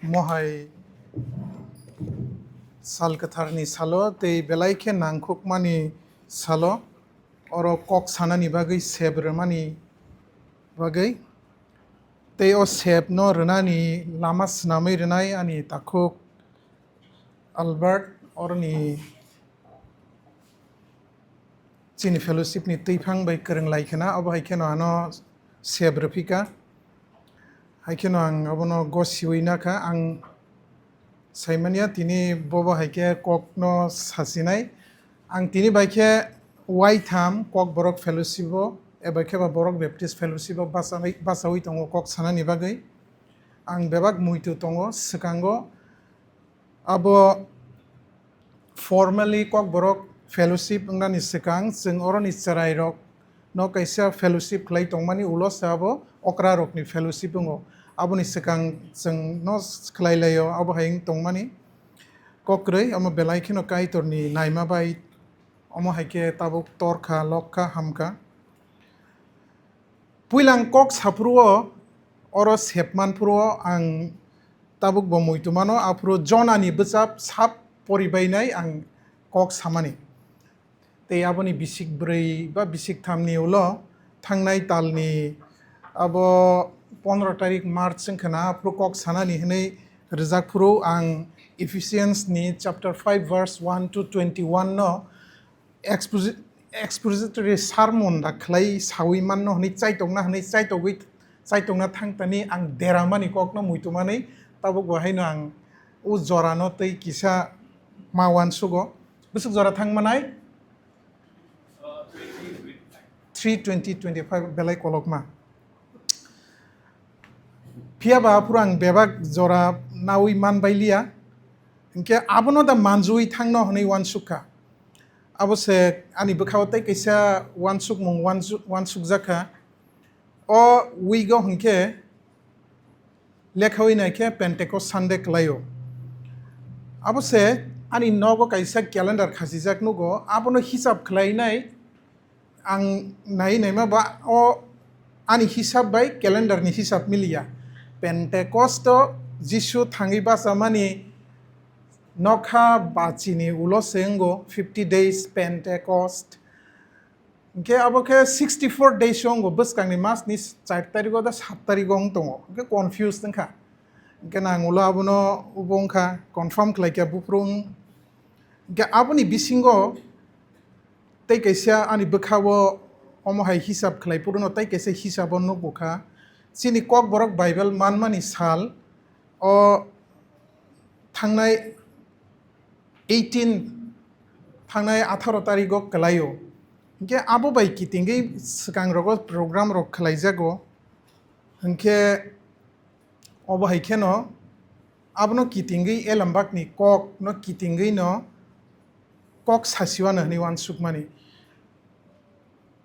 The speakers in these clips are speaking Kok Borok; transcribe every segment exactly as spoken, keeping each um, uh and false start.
Mohai sal kwtharni salo tei belai khe nangkukmani salo, oro kok sanani bagwi sep rwmani bagwi tei o sepno rwnani lama swnamwi rwnai ani takhuk Albert, oroni chini fellowship ni twiphang bai kwrwng lai khna, abo hai kheno ano sep rwphi kha. Hai kheno ang abono gosiwi na kha, ang saimanya tini bobo hai khe kokno sasinai. Ang tini bai khe waitham Kokborok fellowship o, eba khe ba Borok Baptist fellowship o bachawi, bachawi tongo kok sanani bagwi. Ang bebak muitu tongo swkango. Abo formally Kokborok fellowship wngnani swkang chwng oroni chwrairokno kaisa fellowship khlai tongmani, ulo se abo okrarokni fellowship wngo. Aboni swkang chwng no khlai laio, abo hai wng tongmani. Kokrwi omo belai kheno Kaitorni naima bai omo hai khe tabuk torkha, lokkha, hamkha. Puila ang kok saphuru o, oro sepman phuru o ang tabuk bo muitu mano, aphuru Jonani bwchap sap poribainai ang kok samani. Tei aboni bisik brwi ba bisik thamni ulo thangnai talni abo pondro tarik March wngkha na, aphuru kok sanani hwnwi rwjak phuru ang Ephesians ni chapter five verse one to twenty-one no exposi-, expository sermon da khlai sawi manno hwnwi chaitokna hwnwi chaitogwi, chaitokna thangtani ang deramani kokno muitumani tabuk bo haino ang o jorano tei kisa ma uansugo. Bwswk jora thang manai? Three twenty twenty-five belai kolokma. Phiya ba aphuru ang bebak jora nawi man bai liya. Hinkhe abono da manjui thangno hwnwi uansuk kha. Abo se ani bwkhao tei kaisa uansukmung uansu-, uansukjak kha. O week o hinkhe lekhawi nai khe Pentecost Sunday kwlaio. Abo se ani nogo kaisa calendar khachijak nugo, abono hisab khlainai ang nai naima ba o ani hisab bai calendar ni hisab miliya. Pentecost o Jisu thangwi bachamani nokha bachini ulo se wngo fifty days Pentecost. Hinkhe abo khe sixty four days o wngo, bwskangni mas ni char tarik o da sat tarik o wng tongo, hinkhe confused wngkha. Hinkhe nang ulo abono ubo wngkha, confirm khlai kha buphuru wng. Hinkhe aboni bisingo tei kaisa ani bwkhao omo hai hisab khlai phuru no tei kaisa hisab o nukgo kha. Chini Kokborok Bible manmani sal o thangnai eighteen, thangnai atharo tarigo kwlaio. Hinkhe abo bai kitingwi swkang rogo program rok khlaijago. Hinkhe obo hai kheno abono kitingwi elambakni kokno kitingwino kok sasiwano hwnwi uansukmani.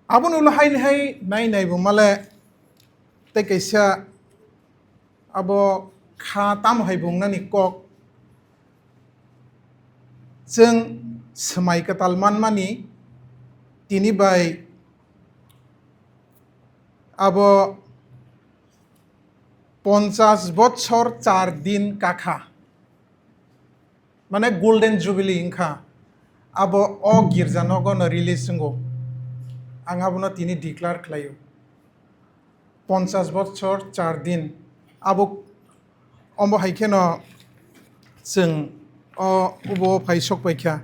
Aboni ulo haini hai nai nai bo male tei kaisa abo kha tamo hai bo wngnani kok. Chwng swmai kwtal manmani tini bai abo ponchas bochor char din kakha. Mane Golden Jubilee wngkha, abo o girja nogo no release wngo. Ang abono tini declare khlaio. Ponchas bochor char din. Abo, omo hai kheno chwng o ubo phai sok pai kha.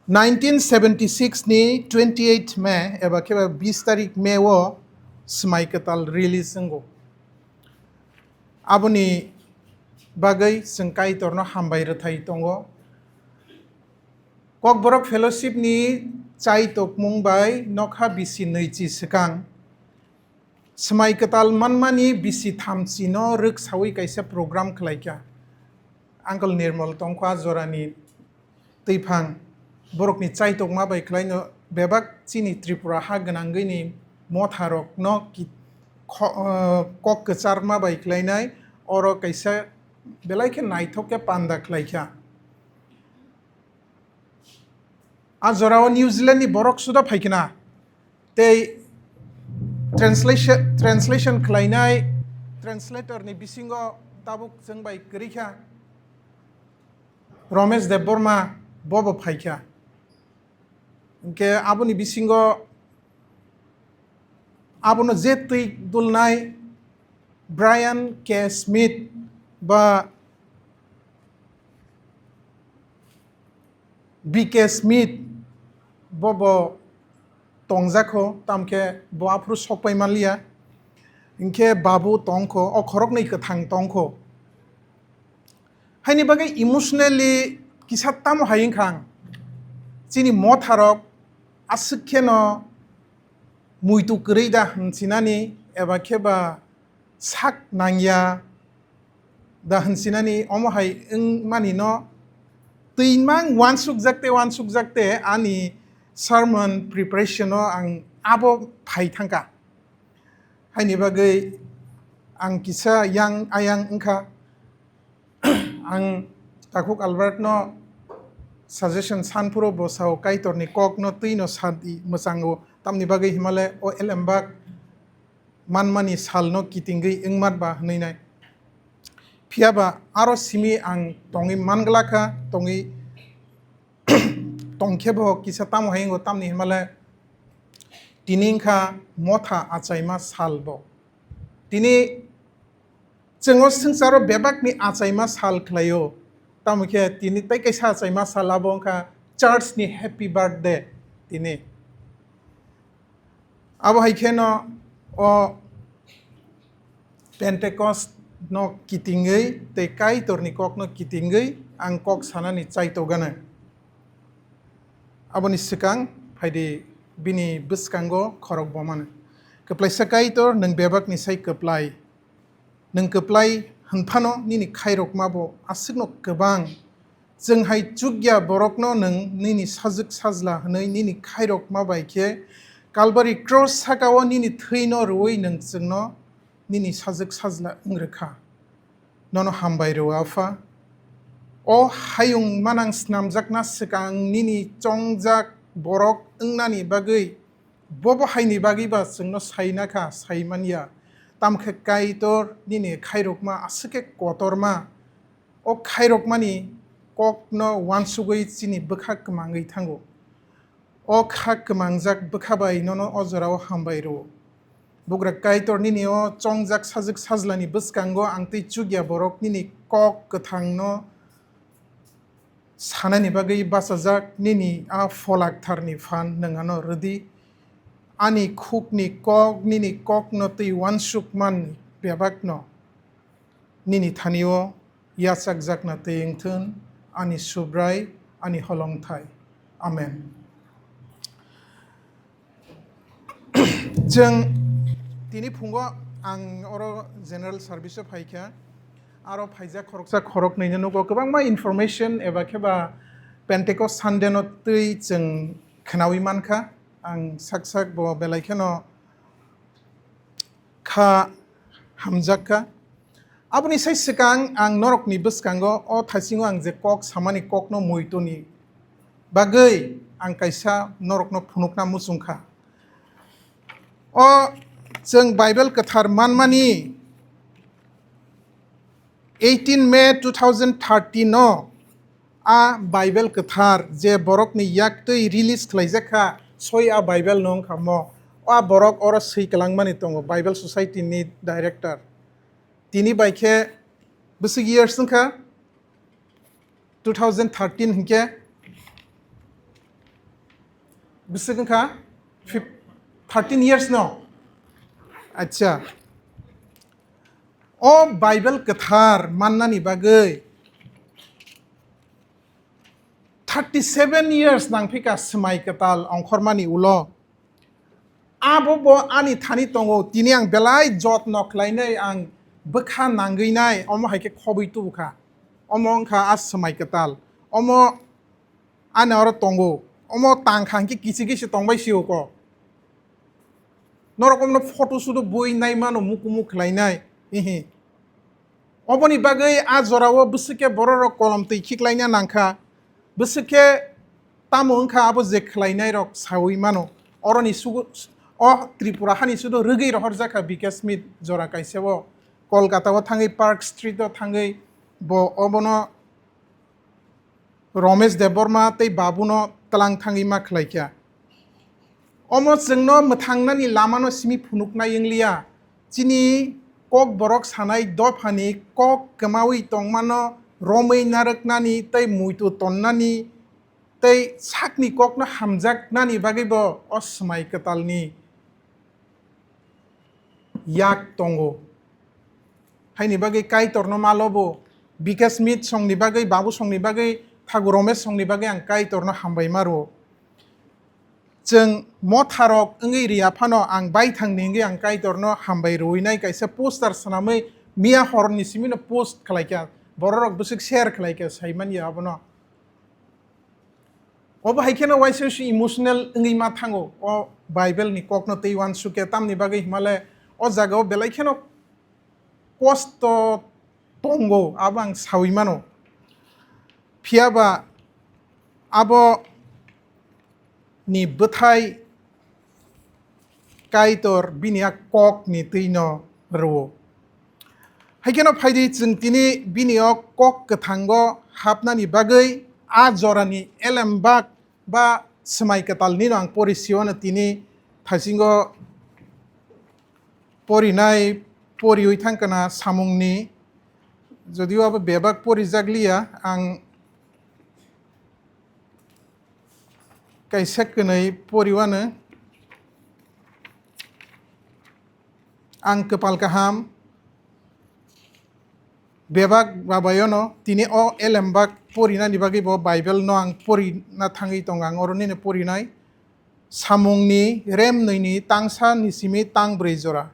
Nineteen seventy six ni twenty eight May eba khe ba bis tarik May o swmai kwtal release wngo. Aboni bagwi chwng Kaitorno hambai rwthai tongo. Kokborok Fellowship ni chai tokmung bai nokha bisi nwichi swkang swmai kwtal manmani bisi thamchi no rwksawi kaisa program khlai kha. Uncle Nirmal tongkha jorani twiphang borokni chaitokma bai khlaino bebak chini Tripura ha gwnangwini motharokno ki-, kho-, eh, kok kwcharma bai khlainai oro kaisa belai khe naithok khe panda khlai kha. A jorao New Zealand ni borok suda phai khna tei translation, translation khlainai translator ni bisingo tabuk chwng bai kwrwi kha Romesh Debbarma, bobo phai kha. Hinkhe aboni bisingo abono je twi dulnai Brian K Smith ba B K Smith, bobo tongjakho, tamkhe bo aphuru sokpai manliya. Hinkhe babu tongkho, o khoroknwi kwthang tongkho. Haini bagwi emotionally kisa tamo hai wngkha ang. Chini motharok aswk kheno muitu kwrwi da hinsinani eba khe ba sak nangya da hinsinani omo hai wngmani no twi mang wansukjakte wansukjakte ani sermon preparation o ang abo phai thangkha. Haini bagwi ang kisa yang ayang wngkha. Ang Takhuk Albert no suggestion sanphuru bo sao Kaitor ni kok no twi no sadi mwchango, tamni bagwi himale o elembak manmani sal no kitingwi wngmat ba hwnwi nai. Phiya ba aro simi ang tongwi mangla kha, tongwi tongkhe bo kisa tamo hai wngo, tamni himale tini wngkha motha achaima sal bo. Tini chwng o swngcharo bebakni achaima sal khlaio. Tamo khe tini tei kaisa achaima sal abo wngkha church ni happy birthday tini. Abo hai kheno o Pentecost no kitingwi tei Kaitor ni kok no kitingwi ang kok sanani chaitogana. Aboni swkang phaidi bini bwskango khorok bomano. Kwplaisa Kaitor, nwng bebakni sai kwplai. Nwng kwplai hwnphano nini khairokma bo aswkno kwbang. Chwng hai chukya borokno nwng nini sajwk sajla hwnwi nini khairokma bai khe Kalbari cross saka-o nini thwino rwui nwng chwngno nini sajwk sajla wng rwkha. Nono hambai rw-o, Apha. O hayung manang snamjakna swkang nini chongjak borok wngnani bagwi, bobo haini bagwi ba chwngno sai na kha, sai man ya. Tamo khe Kaitor nini khairokma aswk khe kotorma. O khairokmani kokno uansugwi chini bwkha kwmangwi thango. O kha kwmangjak bwkha bai nono o jorao hambai rw-o. Bugra Kaitor nini o chongjak sajwk sajlani bwskango ang tei chukya borok nini kok kwthangno sanani bagwi bachajak nini a phola ktharni phan nwng ano rwdi. Ani khukni kok nini kokno twi uansukmani bebakno nini thani-o yachakjakna twi wngthun, ani Subrai, ani Holongthai. Amen. Chwng tini phungo ang oro general service-o phai kha, aro phaijak khoroksa khoroknwino nugo, kwbangma information eba khe ba Pentecost Sunday-no twi chwng khnaui man kha. Ang sak sak bo belai kheno kha hamjak kha. Aboni sai swkang ang norokni bwskango o thaisingo ang je kok samani kokno muituni bagwi ang kaisa norokno phunukna muchung kha. O chwng Bible kwthar manmani eighteen May two thousand thirteen-o a Bible kwthar je borokni yak twi release khlaijak kha, soi a Bible no wng kha mo. A borok oro swi kwlangmani tongo, Bible Society ni director. Tini bai khe bwswk years wng kha? Two thousand thirteen hinkhe bwswk wng kha? Fif-, thirteen years no? Acha. O Bible kwthar mannani bagwi thirty seven years nangphika swmai kwtal ongkhormani ulo. Abo bo ani thani tongo, tini ang belai jotno khlainai ang bwkha nangwinai, omo hai khe khobwi tubukha. Omo wngkha a swmai kwtal. Omo ani oro tongo. Omo tangkha hinkhe kichi kichi tongbai sio ko. Norok omno photo sudo bui naimano mukumu khlainai. Hihi. Oboni bagwi a jorao bwswk khe bororok kolom twi khiklaina nangkha. Bwswk khe tamo wngkha abo je khlainairok saui mano. Oroni sugu-, o Tripura hani sudo rwgwi rohorjakha B K Smith jora kaisao. Kolkata o thangwi Park Street o thangwi bo obono Romesh Debbarma tei Babuno tlang thangwi ma khlai kha. Omo chwngno mwthangnani lamano simi phunuknai wngliya. Chini Kokborok sanai dophani kok kwmaui tongmano romwi narwknani tei muitu tonnani tei sakni kokno hamjaknani bagwibo o swmai kwtalni yak tongo. Haini bagwi Kaitorno malobo, Bikash Mit songni bagwi, Babu songni bagwi, Thakur Romesh songni bagwi ang Kaitorno hambai maro. Chwng motharok wngwi riya phano ang baithangni wngwi ang Kaitorno hambai rwinai kaisa poster swnamwi miya horni simino post khlaikha. Bororok bwswk share khlaikha, saimanya abono. Obo hai kheno uaisa se emotional wngwi ma thango o Bible ni kokno tei uansukhe, tamni bagwi himale o jagao belai kheno kosto tongo, abo ang saui mano. Phiya ba abo ni bwthai Kaitor bini a kok ni twi no rwo. Hai kheno phai di, chwng tini bini o kok kwthango hapnani bagwi a jorani elembak ba swmai kwtal nino ang pori siwano tini thaisingo porinai, poriwi thangkana samungni, jodio abo bebak porijak liya, ang kaisa kwnwi poriwano, ang kwpal kaham bebak babayono tini o elembak porinani bagwi bo Bible no ang porina thangwi tongo, ang oro nini porinai. Samungni remnwini tangsa ni simi tang brwi jora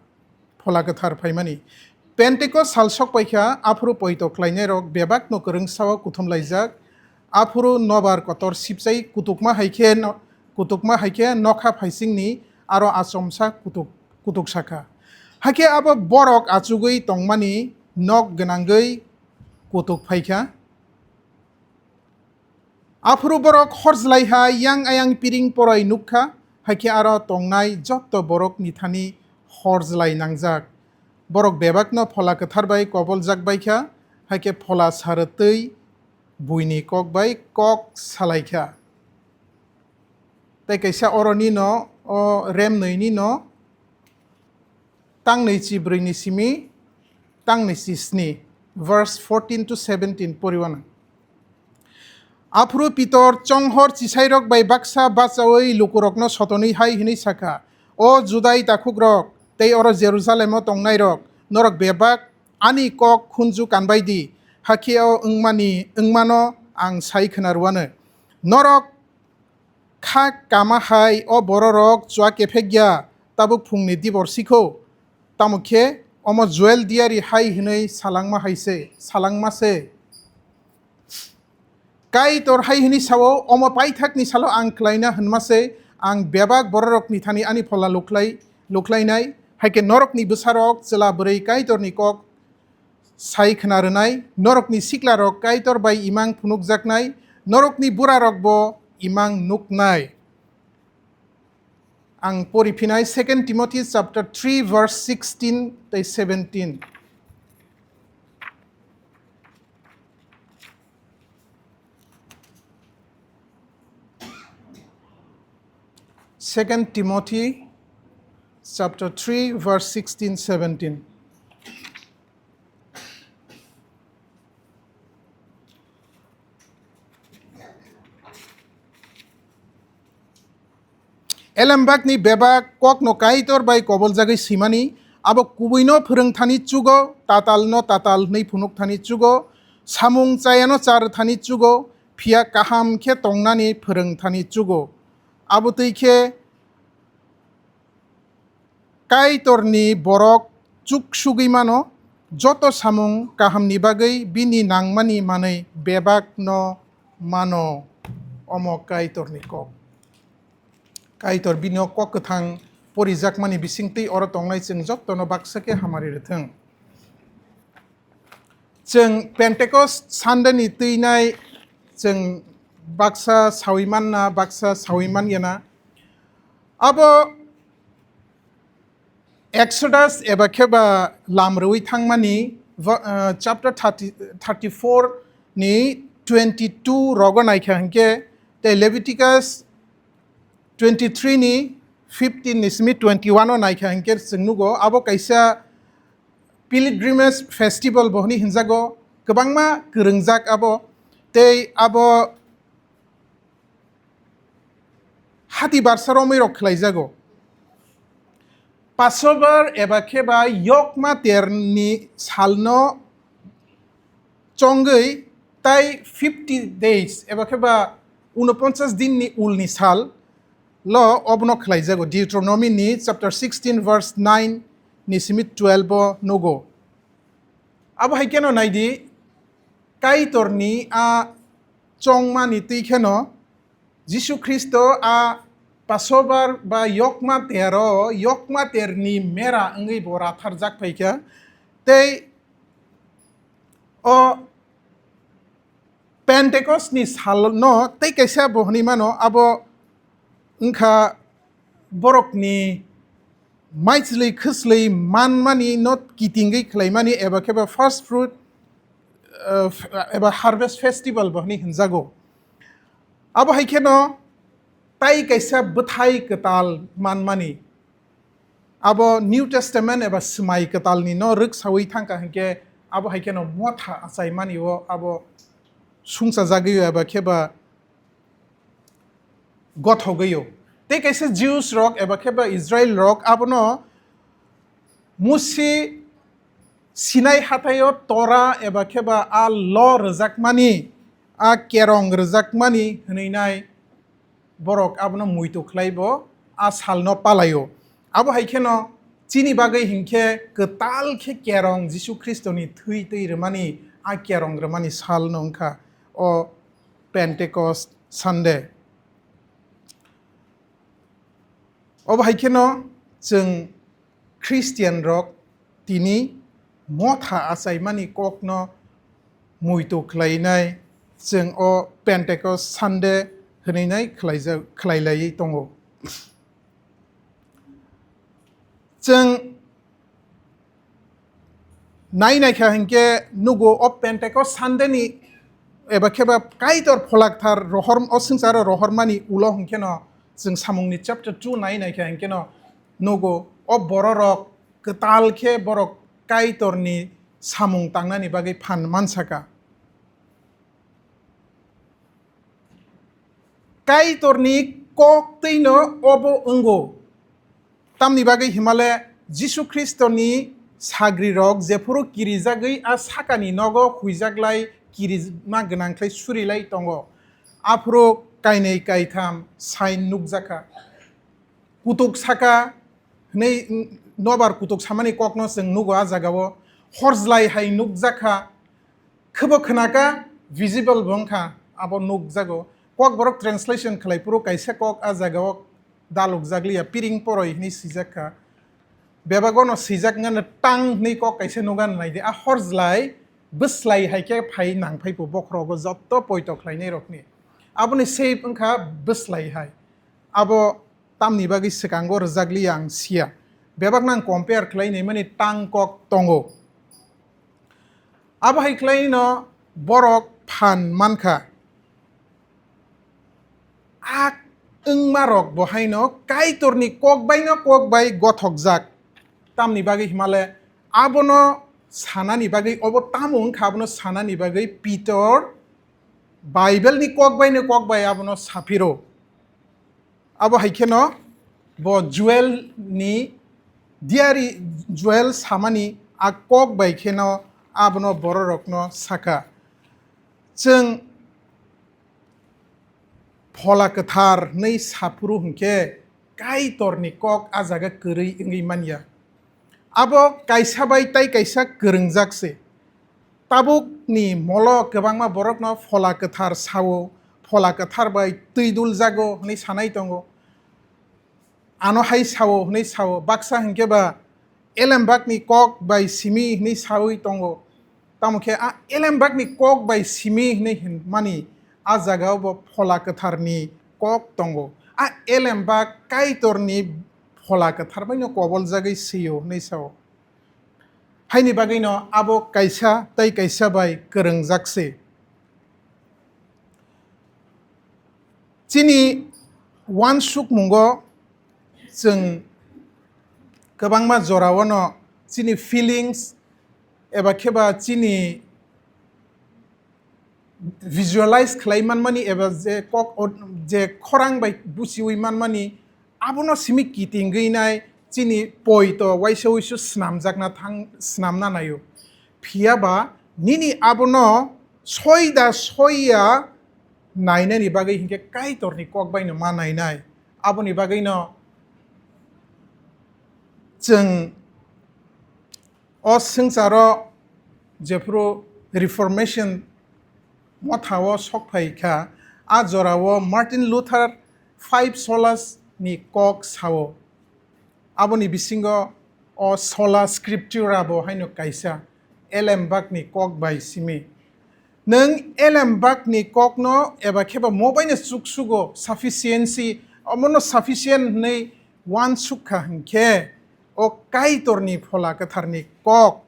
Phola Kwthar phaimani. Pentecost sal sokpaikha, aphuru poito khlainairok bebakno kwrwngsao kuthumlaijak. Aphuru nobar kotor sipchai kutukma hai khe no-, kutukma hai khe nokha phaisingni aro achomsa kutuk, kutuk sakha. Hakhe abo borok achugwi tongmani nok gwnangwi kutuk phaikha. Aphuru borok horjlai hai yang ayang piring poroi nukha, hakhe aro tongnai jotto borokni thani horjlai nangjak. Borok bebakno Phola Kwthar bai koboljak baikha, hakhe Phola sarwtwi buini kok bai kok salaikha. Tei kaisa oroni no, o remnwini no, tangnwi chi brwi ni simi tangnwi chi sni, verse fourteen to seventeen poriwano. Aphuru Pitor chonghor chisairok bai baksa bachaui lukurokno sotonwi hai hwnwi sakha, "O Judai takhukrok tei oro Jerusalemo tongnairok, norok bebak ani kok khunju kanbai di, hakhe o wngmani, wngmano ang sai khna rwano. Norok kha kama hai o bororok chua kephek ya, tabuk phungni dibor sikho, tamo khe omo Joel diari hai hwnwi salangma hai se, salangma se." Kaitor hai hwnwi sao, "Omo paithakni salo ang khlaina hwnma se, ang bebak bororokni thani ani phola lukhlai-, lukhlainai, hai khe norokni bwsarok chwla bwrwi Kaitorni kok sai khna rwnai, norokni siklarok Kaitor bai imang phunukjaknai, norokni burarokbo imang nuknai." Ang pori phinai Second Timothy chapter three verse sixteen tei seventeen. Second Timothy chapter three verse sixteen, seventeen. Elembakni bebak kokno Kaitor bai koboljagwi swimani, abo kubuino phwrwng thani chugo, tatalno tatal hwnwi phunuk thani chugo, samung chayano char thani chugo, phiya kaham khe tongnani phwrwng thani chugo. Abo twi khe Kaitorni borok chuk sugwi mano, joto samung kahamni bagwi bini nangmani manwi bebakno mano. Omo Kaitorni kok. Kaitor bini o kok kwthang porijakmani bisingtwi oro tongnai chwng jottono baksa khe hamari rwthwng. Chwng Pentecost Sunday ni twinai chwng baksa sawi manna, baksa sawi manyana. Abo Exodus eba khe ba lam rwui thangmani, va-, ah, chapter thirty, thirty-four ni twenty-two rogo naikha hinkhe, tei Leviticus twenty-three ni fifteen ni simi twenty-one o naikha hinkhe chwng nugo, abo kaisa pilgrimage festival bo hwnwi hinjago, kwbangma kwrwngjak abo, tei abo hati barsa romwi rok khlaijago. Passover eba khe ba yokma terni salno chongwi tai fifty days eba khe ba unoponchas dinni ulni sal lo obono khlaijago. Deuteronomy ni chapter sixteen verse nine ni simi twelve o nugo. Abo hai kheno naidi, Kaitorni a chongmani twi kheno Jisu Khristo a Passover ba yokma tero, yokma terni mera wngwi bo ratharjak phaikha. Tei o Pentecost ni salno tei kaisa bo hwnwi mano, abo wngkha borokni maichlwi khwchlwi manmani no kitingwi khlaimani eba khe ba first fruit, uh, eba harvest festival bo hwnwi hinjago. Abo hai kheno tai kaisa bwthai kwtal manmani. Abo New Testament eba Swmai Kwtalni no rwksawi thangkha hinkhe abo hai kheno motha achaimani o abo sungsajagwi eba khe ba gothogwi o. Tei kaisa Jews rok eba khe ba Israel rok abono Musi Sinai hathaio Torah eba khe ba a law rwjakmani, a kerong rwjakmani hwnwi nai borok abono muitu khlai bo a salno palaio. Abo hai kheno chini bagwi hinkhe kwtal khe kerong Jisu Khristoni thwi twi rwmani, a kerong rwmani salno wngkha o Pentecost Sunday. Obo hai kheno chwng Christian rok tini motha achaimani kokno muitu khlainai, chwng o Pentecost Sunday hwnwi nai khlaijak-, khlailaiwi tongo. Chwng nai naikha hinkhe nugo o Pentecost Sunday ni eba khe ba Kaitor Pholakthar rohor, o swngcharo rohormani ulo hinkheno chwng Samungni chapter two nai naikha hinkheno nugo o bororok kwtal khe borok Kaitorni samung tangnani bagwi phan mansaka. Kaitorni kok twino obo wngo. Tamni bagwi himale Jisu Khristoni sagrirok jephuru kirijagwi a sakani nogo huijaklai kirima gwnangkhlai surilai tongo. Aphuru kainwi kaitham sign nukjakha. Kutuk saka hwnwi nobar kutuk samani kokno chwng nugo a jagao. Horjlai hai nukjakha. Khebo khwnaka, visible bo wngkha, abo nukjago. Kokborok translation khlai phuru kaisa kok a jagao dalukjakliya, piring poroi hwnwi swijakkha. Bebagono swijak wngkha tang hwnwi kok kaisa nukha naidi. A horjlai bwslai hai khe phai nang phai bo bokhorogo jotto poito khlainai rokni. Aboni shape wngkha bwslai hai. Abo tamni bagwi swkango rwjakliya ang siya. Bebakno ang compare khlai naimani tang kok tongo. Abo hai khlaino borok phan mankha. A wngmarok bo haino Kaitorni kok baino kok bai gothokjak. Tamni bagwi himale abono sanani bagwi, obo tamo wngkha abono sanani bagwi Pitor Bible ni kok baino kok bai abono saphiro. Abo hai kheno bo Joel ni diary, Joel samani a kok bai kheno abono bororokno sakha. Chwng Phola Kwthar hwnwi saphuru hwnkhe Kaitorni kok a jaga kwrwi wngwi manya. Abo kaisa bai tai kaisa kwrwngjak se. Tabukni molo kwbangma borokno Phola Kwthar sao, Phola Kwthar bai twi duljago hwnwi sanai tongo. Ano hai sao hwnwi sao, baksa hinkhe ba elembakni kok bai simi hwnwi saui tongo. Tamo khe a elembakni kok bai simi hwnwi hinmani a jagao bo Phola Kwtharni kok tongo. A elembak Kaitorni Phola Kwthar baino koboljagwi sio hwnwi sao. Haini bagwino abo kaisa tei kaisa bai kwrwngjak se. Chini uansukmungo chwng kwbangma jorao no chini feelings eba khe ba chini visualize khlai manmani eba je kok o-, je khorang bai buchiwi manmani, abono simi kitingwi nai chini poito waisa uisu snamjakna thang, snamna naio. Phiya ba nini abono soi da soi ya nainani bagwi hinkhe Kaitorni kok baino ma nainai. Aboni bagwino chwng o swngcharo jephuru Reformation mothao sok phai kha, a jorao Martin Luther five solas ni kok sao. Aboni bisingo o sola scriptura bo haino kaisa elembakni kok bai simi. Nwng elembakni kokno eba khe ba mo baino chuksugo, sufficiency, omono sufficient hwnwi uansuk kha hinkhe, o Kaitorni Phola Kwtharni kok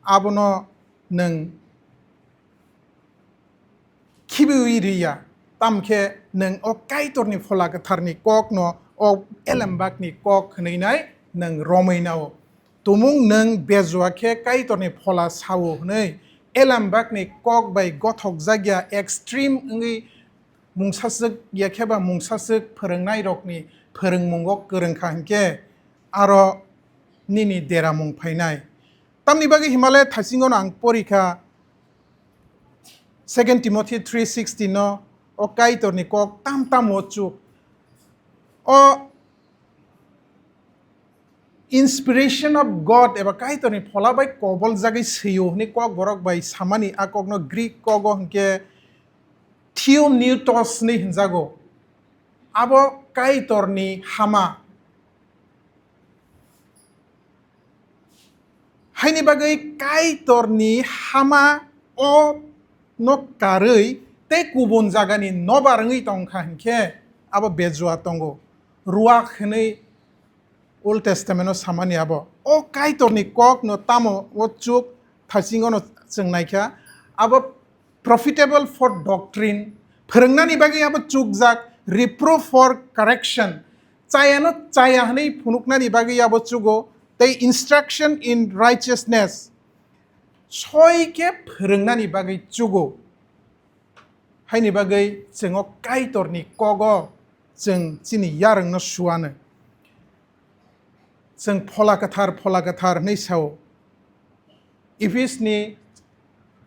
abono nwng khibiwi ri ya, tamo khe nwng o Kaitorni Phola Kwtharni kokno o elembakni kok hwnwi nai nwng romwi nao. Tumung nwng bejua khe Kaitorni Phola sao hwnwi elembakni kok bai gothokjak ya, extreme wngwi mungsaswk ya khe ba mungsaswk phwrwngnairokni phwrwngmungo kwrwng kha hinkhe aro nini deramung phainai. Tamni bagwi himale thaisingono ang pori kha, Second Timothy three sixteen no, o Kaitorni kok tam tam o chuk. O inspiration of God eba Kaitorni Phola bai koboljagwi sio hwnwi Kokborok bai samani, a kokno Greek kogo hwnkhe theopneustos hwnwi hwnjago. Abo Kaitorni hama. Haini bagwi Kaitorni hama o no karwi tei kubun jagani nobar wngwi tongkha hinkhe abo bejua tongo. Ruach hwnwi Old Testament o samani abo. O Kaitorni kokno tamo o chuk thaisingono chwng naikha. Abo profitable for doctrine, phwrwngnani bagwi abo chukjak, reproof for correction, chayano chaya hwnwi phunuknani bagwi abo chugo, tei instruction in righteousness, soi khe phwrwngnani bagwi chugo. Haini bagwi chwng o Kaitorni kogo chwng chini yarwngno suano. Chwng Phola Kwthar, Phola Kwthar hwnwi sao. Ephes ni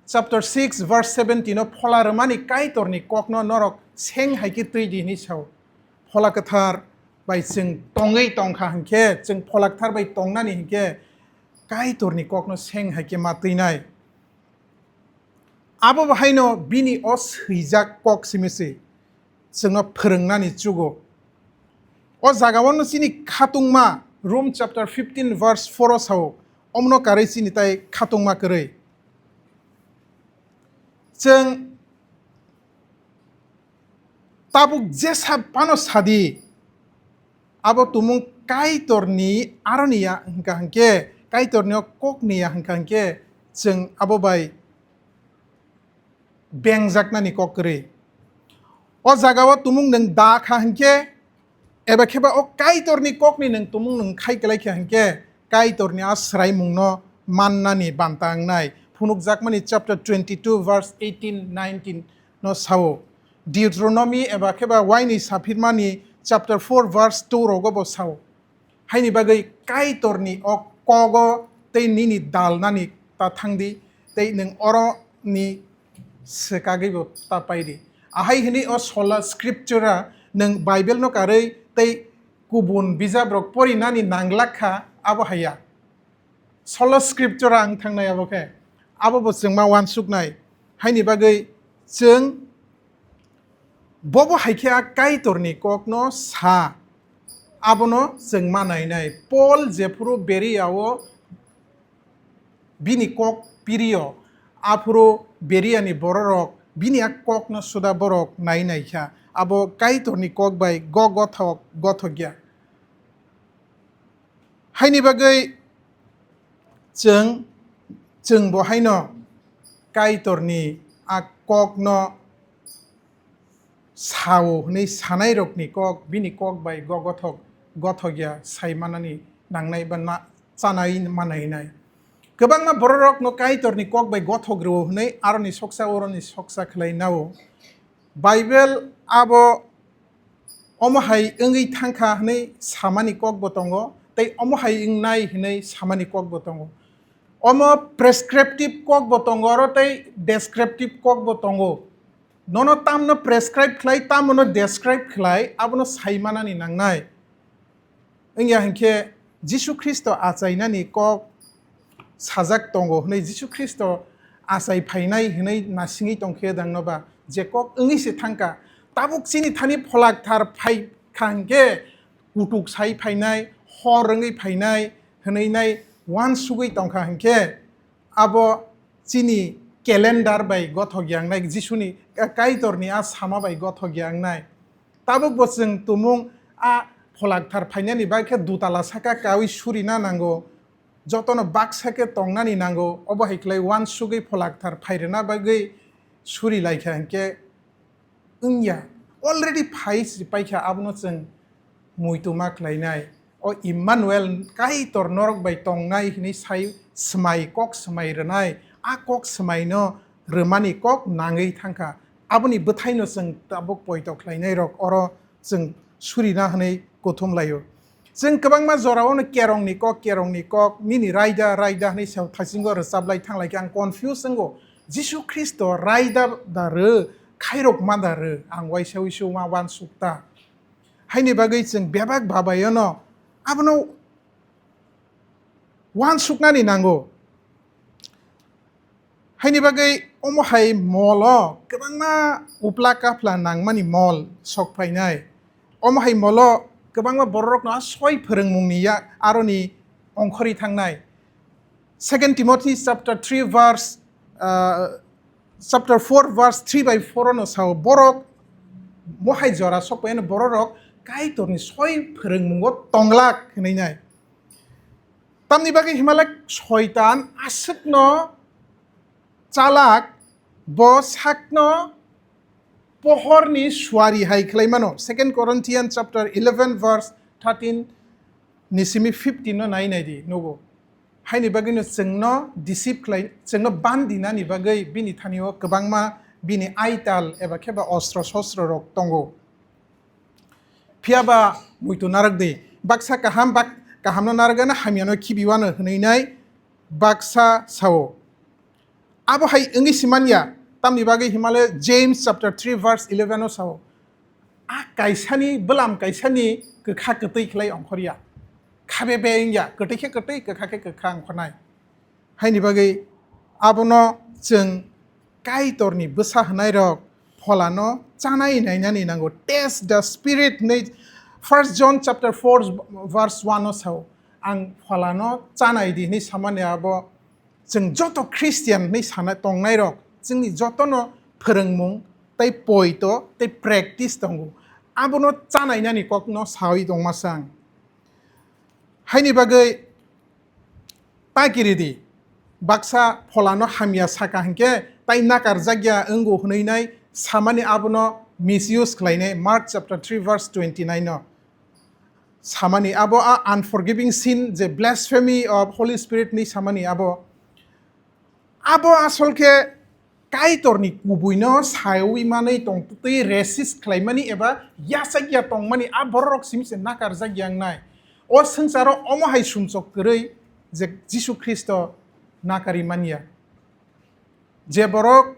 chapter six verse seventeen o phola rwmani Kaitorni kokno norok seng hai khe twi di hwnwi sao. Phola Kwthar bai chwng tongwi tongkha hinkhe, chwng Phola Kwthar bai tongnani hinkhe Kaitorni kokno seng hai khe ma twinai. Abo bahaino bini o swijak kok simi se chwngno phwrwngnani chugo. O jagao no chini khatungma, Rome chapter fifteen verse four o sao, omno karwi chini tai khatungma kwrwi. Chwng tabuk jesa phano sadi, abo tumung Kaitorni aroni ya hwnkha hwnkhe, Kaitorni o kokni ya hwnkha hwnkhe, chwng abo bai bengjaknani kok kwrwi. O jagao tumung nwng da kha hwnkhe, eba khe ba o Kaitorni kokni nwng tumung nwng khai kwlai kha hwnkhe, Kaitorni a swraimungno mannani banta wngnai. Phunukjakmani chapter twenty-two verse eighteen, nineteen no sao. Deuteronomy eba khe ba Waini Saphirmani chapter four verse two rogo bo sao. Haini bagwi Kaitorni o kogo tei nini dalnani ta thangdi, tei nwng oroni swkagwibo ta paidi. Ahai hwnwi o sola scriptura nwng Bible no karwi tei kubun bijabrok porinani nanglak kha, abo haya. Sola scriptura wng thangnai abo khe, abo bo chwng ma uansuknai. Haini bagwi chwng bobo hai khe a Kaitorni kokno sa, abono chwng ma nainai. Paul jephuru Beria o bini kok pirio, aphuru Beriani bororok bini a kokno suda borok nai nai kha. Abo Kaitorni kok bai go gothok gothok ya. Haini bagwi chwng, chwng bo haino Kaitorni a kokno sao hwnwi sanairokni kok, bini kok bai go-, gothok, gothok ya sai manani nangnai ba na-, chanai manainai. Kwbangma bororokno Kaitorni kok bai gothok rwo hwnwi aroni soksa oroni soksa khlai nao. Bible abo omo hai wngwi thangkha hwnwi samani kokbo tongo, tei omo hai wngnai hwnwi samani kokbo tongo. Omo prescriptive kokbo tongo, oro tei descriptive kokbo tongo. Nono tamno prescribe khlai, tamono describe khlai, abono sai manani nangnai. Wngya hinkhe Jisu Khristo achainani kok sajak tongo hwnwi Jisu Khristo achai phainai hwnwi nasingwi tongkhe dangno ba je kok wngwi se thangkha. Tabuk chini thani pholakthar phai kha hinkhe kutuk sai phainai, hor wngwi phainai hwnwi nai uansugwi tongkha hinkhe abo chini calendar bai gothok yangnai, Jisuni, Kaitorni a sama bai gothok yangnai. Tabuk bo chwng tumung a pholakthar phainani bai khe dutala saka kaui surina nango, jotono baksa khe tongnani nango, obo hai khlai uansugwi pholakthar phairwna bagwi suri laikha hinkhe wngya. Already phai si paikha, abono chwng muituma khlainai. O Emmanuel, Kaitor norok bai tongnai hwnwi sai swmai, kok swmai rwnai. A kok swmaino rwmani kok nangwi thangkha. Aboni bwthaino chwng tabuk poito khlainairok oro chwng surina hwnwi kuthum laio. Chwng kwbangma jorao no kerongni kok, kerongni kok, nini raida, raida hwnwi sao thaisingo rwchaplai thanglaikha, ang confuse wngo. Jisu Khristo raida da rw, khairok ma da rw, ang waisa wisu ma uansuk ta. Haini bagwi chwng bebak babayono abono uansuknani nango. Haini bagwi omo hai molo kwbangma upla kapla nangmani mol sok phainai. Omo hai molo kwbangma bororokno a soi phwrwngmungni ya-, aroni ongkhorwi thangnai. Second Timothy chapter three verse, uh, chapter four verse three by four ono sao, borok mohai jora sok phaiyano bororok Kaitorni soi phwrwngmungo tonglak hwnwi nai. Tamni bagwi himalai Soitan aswkno chalak, bo sakno pohorni suari hai khlai mano. Second Corinthians chapter eleven verse thirteen ni simi fifteen no nai nai di, nugo. Haini bagwi no chwngno deceive khlai, chwngno bandinani bagwi bini thani o kwbangma bini aital eba khe ba ostro sostro rok tongo. Phiya ba muitu narwk di, baksa kaham, bak-, kahamno narwk gana hamyano khibiwano hwnwi nai baksa sao. Abo hai wngwi si man ya, tamni bagwi himale James chapter three verse eleven o sao, "A kaisani, bwlam kaisani kwkha kwtwi khlai ongkhor ya, khabe be wng ya, kwtwi khe kwtwi, kwkha khe kwkha ongkhornai." Haini bagwi abono chwng Kaitorni bwsa hwnairok pholano chanai nainani nango. "Test the spirit," hwnwi First John chapter four verse one o sao. Ang pholano chanai di hwnwi samani abo chwng joto Christian hwnwi sana tongnairok, chwngni jotono phwrwngmung tei poito tei practice tongo. Abono chanainani kokno sawi tongma chang. Haini bagwi ta kiri di, baksa pholano hamya saka hinkhe tai nakarjakya wngo hwnwi nai samani abono misuse khlainai, Mark chapter three verse twenty nine o. Samani abo a unforgiving sin, je blasphemy of Holy Spirit ni samani abo. Abo asol khe Kaitorni kubuino sawi manwi tongtwi resist khlaimani eba yachakya tongmani a bororok simi se nakarjakya wngnai. O swngcharo omo hai sumsok kwrwi je Jisu Khristo nakari manya. Je borok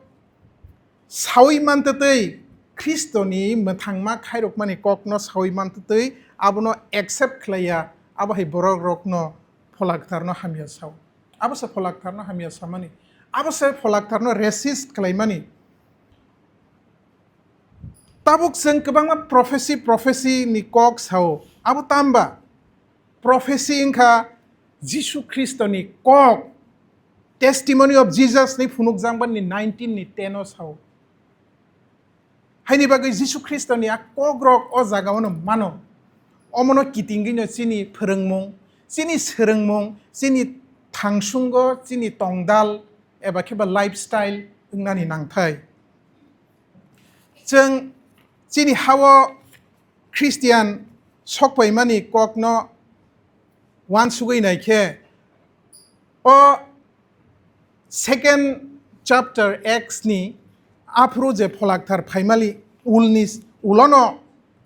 sawi mantwtwi Khristoni mwthangma khairokmani kokno sawi mantwtwi abono accept khlaiya, abo hai borokrokno Phola Kwtharno hamya sao. Abo se Phola Kwtharno hamya samani. Abo se Phola Kwtharno resist khlaimani. Tabuk chwng kwbangma prophecy, prophecy ni kok sao. Abo tamba? Prophecy wngkha Jisu Khristoni kok, Testimony of Jesus ni phunukjakmani nineteen ni ten o sao. Haini bagwi Jisu Khristoni a kokrok o jagao no mano. Omono kitingwino chini phwrwngmung, Chini swrwngmung, chini thangsungo, chini tongdal eba khe ba lifestyle wngnani nangthai. Chwng chini ha-o Christian sokpaimani kokno uansugwi nai khe, o second chapter Acts ni aphuru je Pholakthar phaimali ulni ulono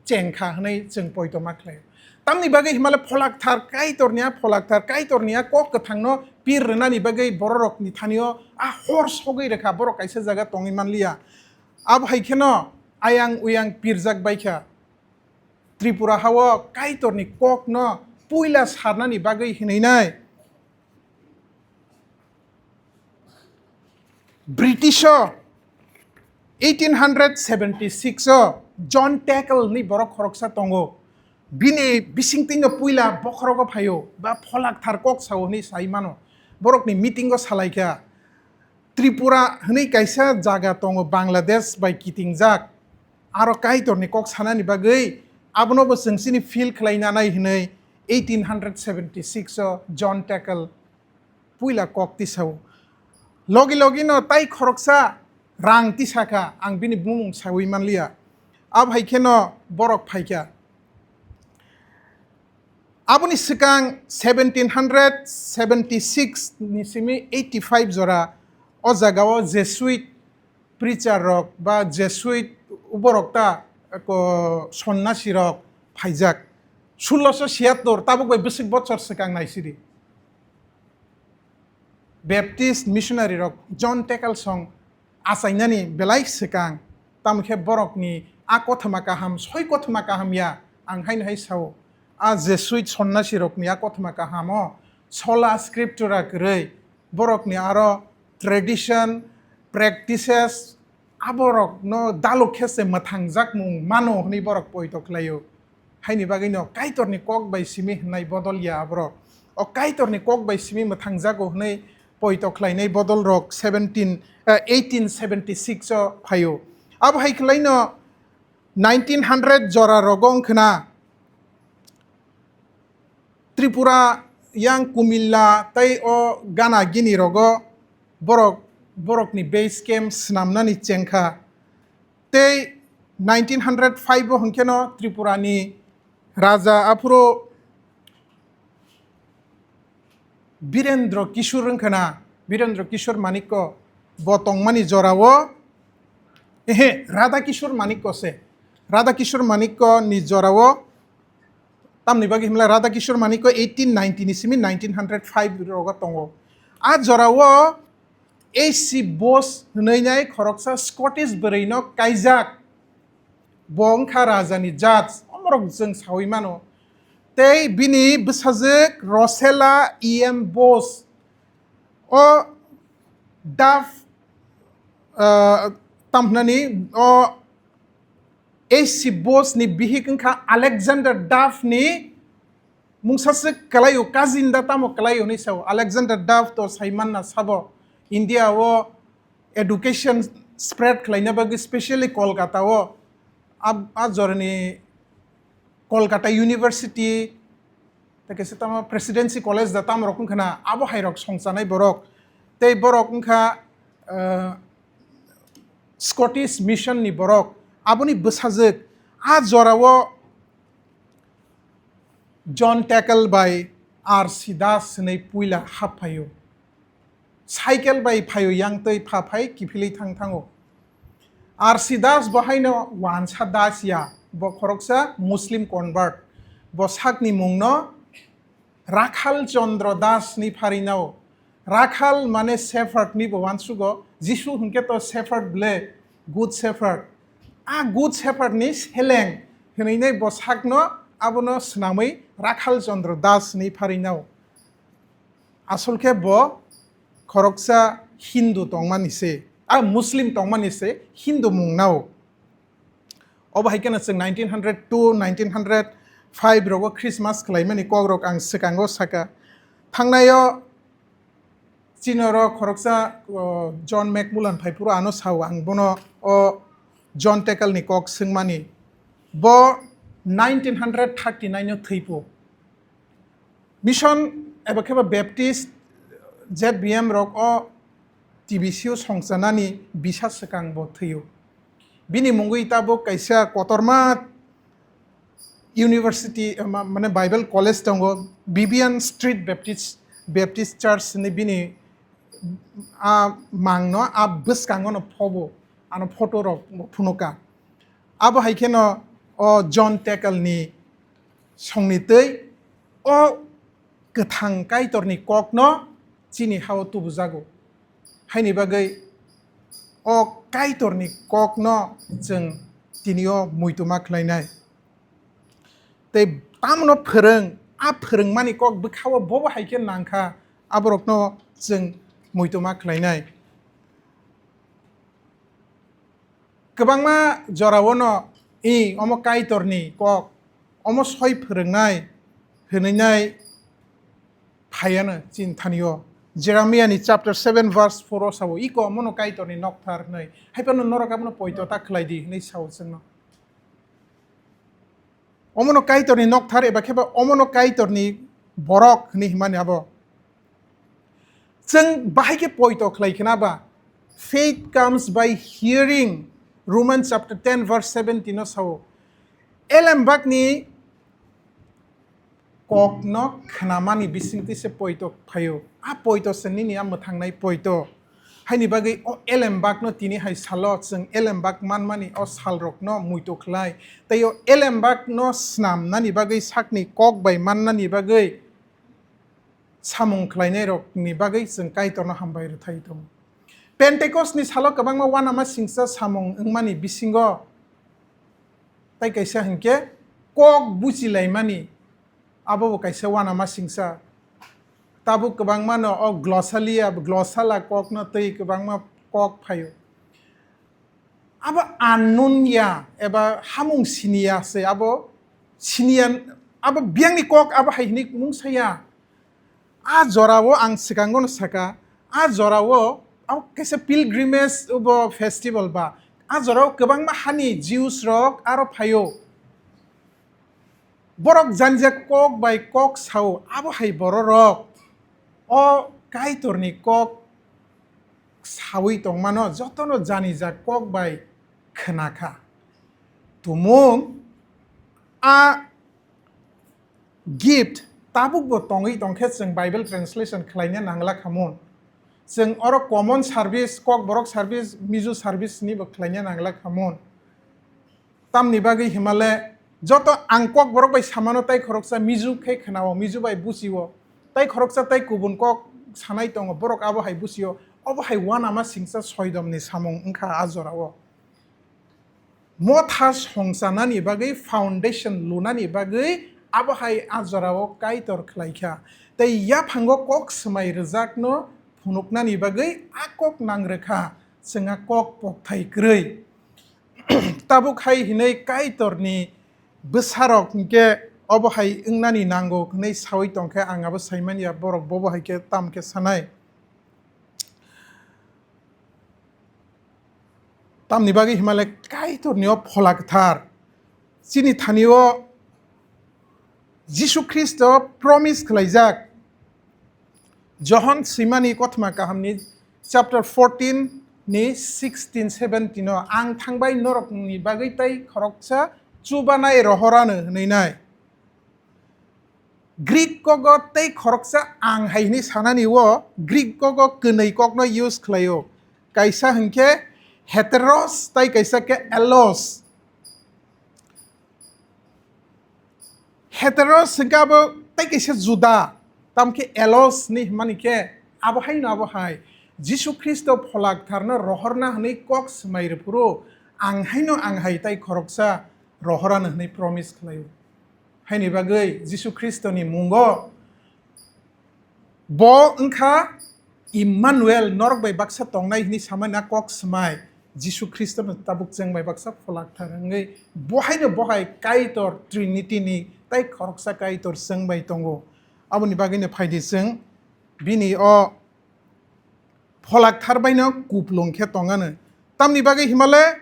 chengkha hwnwi chwng poito ma khlaio. Tamni bagwi himale Pholakthar Kaitorni a, Pholakthar Kaitorni a kok kwthangno pir rwnani bagwi bororokni thanio a hor sogwi rwkha, borok kaisa jaga tongwi manliya. Abo hai kheno ayang uyang pirjak baikha. Tripura ha-o Kaitorni kokno puila sarnani bagwi hinwi nai. British o eighteen hundred seventy six o John Tackle ni borok khoroksa tongo. Bini bisingtwino puila bokhorogo phaio, ba Pholakthar kok sao hwnwi sai mano. Borokni meeting o salaikha. Tripura hwnwi kaisa jaga tongo Bangladesh bai kitingjak. Aro Kaitorni kok sanani bagwi abono bo chwng chini feel khlaina nai hwnwi eighteen hundred seventy six o John Tackle puila kok tisao. Logi logi no tai khoroksa rang tisakha, ang bini bumung sawi manliya. Abo hai kheno borok phaikha. Aboni swkang seventeen hundred seventy six ni simi eighty five jora o jagao Jesuit preacher rok ba Jesuit borok ta ko sonnasi rok phaijak. Sulloso siyattor, tabuk bai bwswk bochor swkang naisidi. Baptist missionary rok John Tackle song achainani belai swkang, tamo khe borokni a kothoma kaham, soi kothoma kaham ya, ang haino hai sao. A Jesuit sonnasi rokni a kothoma kahamo sola scriptura kwrwi, borokni aro tradition, practices, aborokno daluk khe se mwthangjakmung mano hwnwi borok poito khlaio. Haini bagwino Kaitorni kok bai simi hwnwi bodol ya aborok. O Kaitorni kok bai simi mwthangjago hwnwi poito khlainai bodol rok seventeen, eh, eighteen seventy six o phaio. Abo hai khlaino nineteen hundred jora rogo wngkhna Tripura yang Kumilla tei o Gana gini rogo borok, borokni base camp swnamnani chengkha. Tei nineteen hundred five o hwnkheno Tripura ni raja aphuru Birendra Kishore wngkhana, Birendra Kishore Manikko bo tongmani jorao, ehe, Radha Kishore Manikko se, Radha Kishore Manikko ni jorao, tamni bagwi himla Radha Kishore Manikko eighteen ninety ni simi nineteen hundred five rogo tongo. A jorao A C Bose hwnwi nai khoroksa Scottish bwrwi no kaijak. Bo wngkha raja ni judge, omorok chwng sawi mano. Tei bini bwsajwk Rosella E M Bose. O Duff, ah, tamhnani o A C Bose ni bihik wngkha Alexander Duff ni mungsa se kwlaio, cousin da tamo kwlaio hinwi sao. Alexander Duff to saimanna sabo India o education spread khlaina bagwi specially Kolkata o, a, a jorani Kolkata University, tei kaisa tamo Presidency College da tamo rok wngkhana, abo hai rok songchanai borok. Tei borok wngkha, eh, Scottish Mission ni borok. Aboni bwsajwk a jorao John Tackle bai R C Das hwnwi puila hap phaio. Cycle bai phaio, yang twi pha phai kiphilwi thang thango. R C Das bo haino wansa Das ya, bo khoroksa Muslim convert. Bo sakni mungno Rakhal Chandra Das ni pharinao. Rakhal mane shepherd ni bo wansugo, Jisu hwnkhe to shepherd ble, good shepherd. A good shepherd ni seleng hwnwi nai bo sakno abono swnamwi Rakhal Chandra Das ni pharinao. Asol khe bo khoroksa Hindu tongmani se, a Muslim tongmani se Hindu mung nao. Obo hai kheno chwng nineteen hundred two, nineteen hundred five rogo Christmas khlaimani kokrok ang swkango saka. Thangnaio chini oro khoroksa, o, John McMullan phaiphuru ano sao ang bono o John Tackle ni kok swngmani. Bo nineteen hundred thirty nine o thwipo. Mission eba khe ba Baptist Z B M rok o T B C o songchanani bisa swkang bo thwio. Bini mungwi tabuk kaisa kotorma university, eh, ma-, mane Bible College tongo, Vivian Street Baptist, Baptist Church ni bini, ah, mangno, ah, bwskango no phobo, ano photo rok phunuka. Abo hai kheno o John Tekel ni songni twi o kwthang Kaitorni kokno chini hao tubujago. Haini bagwi o Kaitorni kokno chwng tinio muituma khlainai. Tei tamno phwrwng, a phwrwngmani kok bwkhao bobo hai khe nangkha, aborokno chwng muituma khlainai. Kwbangma jorao no, "I, omo Kaitorni kok, omo soi phwrwngnai," hwnwi nai phaiano chini thanio. Jeremiah ni chapter seven verse four o sao, "Iko omono Kaitorni nokthar," hwnwi. Haiphano norok abono poito ta khlai di hwnwi sao chwngno. Omono Kaitorni nokthar eba khe ba omono Kaitorni borok hwnwi himani abo. Chwng bahai khe poito khlai khna ba, "Faith comes by hearing," Romans chapter ten verse seventeen o sao. Elembakni kokno khnamani bisingtwi se poito phaio. A poito se nini a mwthangnai poito. Haini bagwi o elembakno tini hai salo chwng elembak manmani o salrokno muito khlai. Tei o elembakno snamnani bagwi sakni kok bai mannani bagwi samung khlainairokni bagwi chwng Kaitorno hambai rwthai tongo. Pentecost ni salo kwbangma uanama singcha samung wngmani bisingo tai kaisa hinkhe kok buchilaimani, abo bo kaisa uanama singcha. Tabuk kwbangma no o glosalia, glosala kokno twi kwbangma kok phaio. Abo unknown ya eba hamung siniya se abo siniya, abo biyangni kok abo hai hwnwi mung saya. A jorao ang swkango no saka, a jorao abo kaisa pilgrimage bo festival ba, a jorao kwbangma hani Jews rok aro phaio. Borok janjak kok bai kok sao, abo hai bororok o Kaitorni kok saui tongmano jotono janijak kok bai khna kha. Tumung a gift tabukbo tongwi tongkhe chwng Bible translation khlaina nangla khamun. Chwng oro common service, Kokborok service, Mizo service ni bo khlaina nangla khamun. Tamni bagwi himale joto ang Kokborok bai samano tai khoroksa Mizo khe khnao, Mizo bai buchio, tai khoroksa tai kubun kok sanai tongo, borok abo hai buchio, obo hai uanama singcha soidomni samung wngkha a jorao. Motha songchanani bagwi, foundation lunani bagwi abo hai a jorao Kaitor khlaikha. Tei yaphango kok swmai rwjakno phunuknani bagwi a kok nang rwkha, chwng a kok pokthai kwrwi. Tabuk hai hinwi Kaitorni bwsarok hinkhe obo hai wngnani nango hwnwi saui tongkhe ang abo saimanya, borok bobo hai khe tam khe sanai. Tamni bagwi himale Kaitorni o Phola Kwthar chini thani o Jisu Khristo promise khlaijak. Johon swimani kothoma kahamni chapter fourteen ni sixteen, seventeen o, "Ang thangbai norokni bagwi tai khoroksa chubanai rohor ano," hwnwi nai. Greek kogo tei khoroksa "ang" hai hwnwi sanani o Greek kogo kwnwi kokno use khlaio. Kaisa hinkhe heteros tei kaisa khe allos. Heteros hinkhe abo tei kaisa juda, tamkhe allos ni hwnmani khe abo haino abo hai Jisu Khristo Phola Kwtharno rohorna hwnwi kok swmai rwphuru, "Ang haino ang hai tai khoroksa rohorano," hwnwi promise khlaio. Haini bagwi Jisu Khristoni mungo bo wngkha Immanuel, norok bai baksa tongnai hwnwi samani a kok swmai. Jisu Khristono tabuk chwng bai baksa Phola Kwthar wngwi bo haino bo hai Kaitor Trinity ni tai khoroksa Kaitor chwng bai tongo. Aboni bagwino phaidi chwng bini o Phola Kwthar baino kuplung khe tongano. Tamni bagwi himale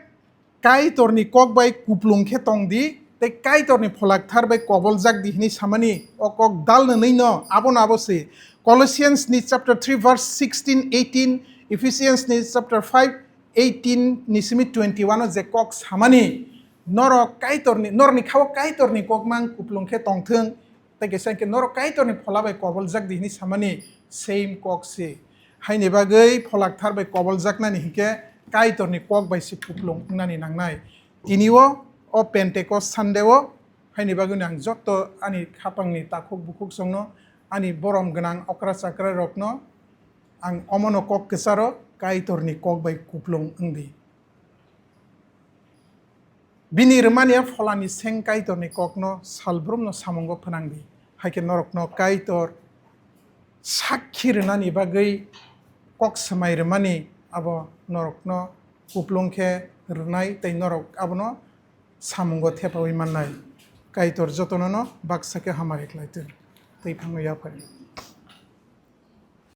Kaitorni kok bai kuplung khe tong di, tei Kaitorni Phola Kthar bai koboljak di hwnwi samani o kok dal nwnwi no abono abo se. Colossians ni chapter three verse sixteen, eighteen, Ephesians ni chapter five, eighteen ni simi twenty-one o je kok samani, norok Kaitorni, norokni khao Kaitorni kok mang kuplung khe tongthwng, tei kaisa hwnkhe norok Kaitorni Phola bai koboljak di hwnwi samani same kok se. Haini bagwi Phola Kthar bai koboljaknani hinkhe Kaitorni kok bai se kuplung wngnani nangnai. Tini o, o Pentecost Sunday o, haini bagwi ang jotto ani khapangni takhuk bukhuk songno, ani borom gwnang okra chakra rokno ang omono kok kwcharo Kaitorni kok bai kuplung wngdi. Bini rwmani a Pholani seng Kaitorni kokno salbrumno samungo phnangdi. Hai khe norokno Kaitor sakhi rwnani bagwi kok swmai rwmani abo norokno kuplung khe rwnai tei norok abono samungo thepaui mannai. Kaitor jotonono baksa khe hamari khlai thung. Tei phangno yaphardi.